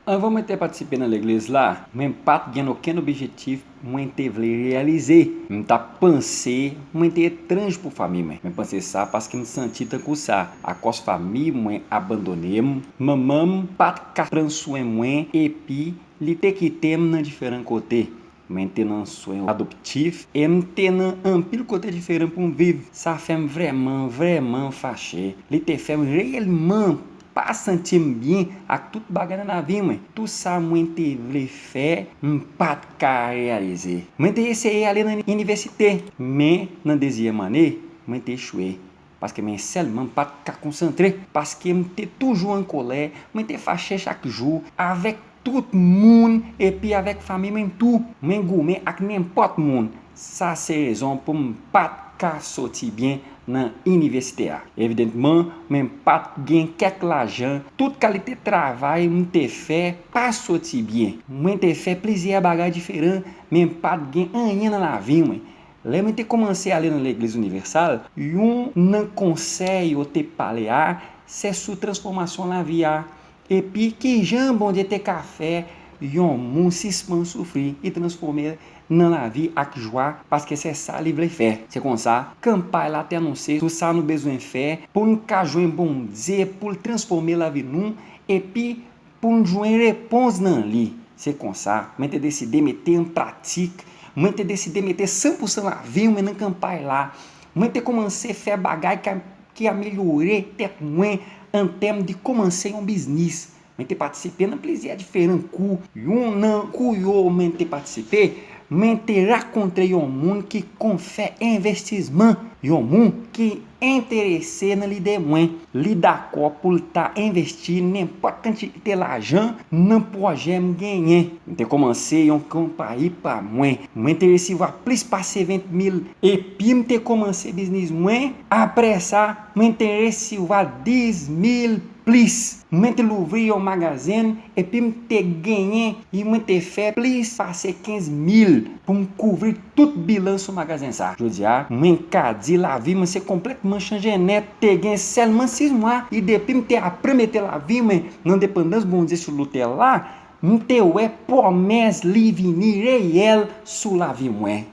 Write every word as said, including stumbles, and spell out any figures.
Anvan mwen te patisipe nan legliz la, mwen pa t gen okenn objektif mwen te vle reyalize. M t ap panse mwen te etranj pou fanmi mwen. Mwen panse sa paske m santi tankou sa, akòz fanmi mwen abandone m, manman m pa t ka pran swen mwen epi li te kite m nan diferan kote. Mwen te nan swen adoptif e m te nan anpil kote diferan pou m viv. Sa fè m vrèman, vrèman fache. Li te fè m reyèlman pa santi m byen ak tout bagay nan lavi mwen. Tout sa mwen te vle fè, m pa t ka reyalize. Mwen te eseye ale nan inivèsite, men nan dezyèm ane, mwen te echwe. Paske mwen sèlman m pa t ka konsantre, paske m te toujou an kòlè, mwen te fache chak jou avèk tout moun epi avèk fanmi mwen tou. Mwen goumen ak nenpòt moun. Sa se rezon pou m pa t ka soti byen nan inivèsite a. Evidentman, mwen pa t gen kèk lajan. Tout kalite travay m te fè pa soti byen. Mwen te fè plizyè bagay diferan, men pa t gen anyen nan lavi mwen. Lè mwen te kòmanse ale nan legliz inivèsal, youn nan konsèy yo te pale a, se sou transfòmasyon lavi a. Epi kijan Bondye te ka fè yon moun sispann soufri e transfòme l nan lavi ak jwa, paske se sa li vle fè. Se konsa, kanpay la te anonse sou sa nou bezwen fè pou n ka jwenn Bondye pou l transfòme lavi nou, epi pou n jwenn repons nan li. Se konsa, mwen te deside mete an pratik, mwen te deside mete san pou san lavi mwen nan kanpay la. Mwen te kòmanse fè bagay ka ki amelyore tèt mwen an tèm de kòmanse yon biznis. Mwen te patisipe nan plizyè diferan kou. Youn nan kou yo mwen te patisipe, mwen te rakontre yon moun ki konn fè envestisman, yon moun ki enterese nan lide mwen. Li dakò pou l ta envesti nenpòt kantite lajan nan pwojè m genyen. Mwen te kòmanse yon konpayi pa mwen. Mwen te resevwa plis pase ven mil epi m te kòmanse biznis mwen. Apre sa, mwen te resevwa dis mil plis. Mwen te louvri yon magazen epi m te genyen, e mwen te fè plis pase kenz mil pou m kouvri tout bilan sou magazen sa. Jodi a, mwen ka di lavi mwen se konplètman chanje nèt. Te gen sèlman sis mwa, e depi m te aprann mete lavi mwen nan depandans Bondye sou lotèl la, m te wè pwomès li vini reyèl sou lavi mwen.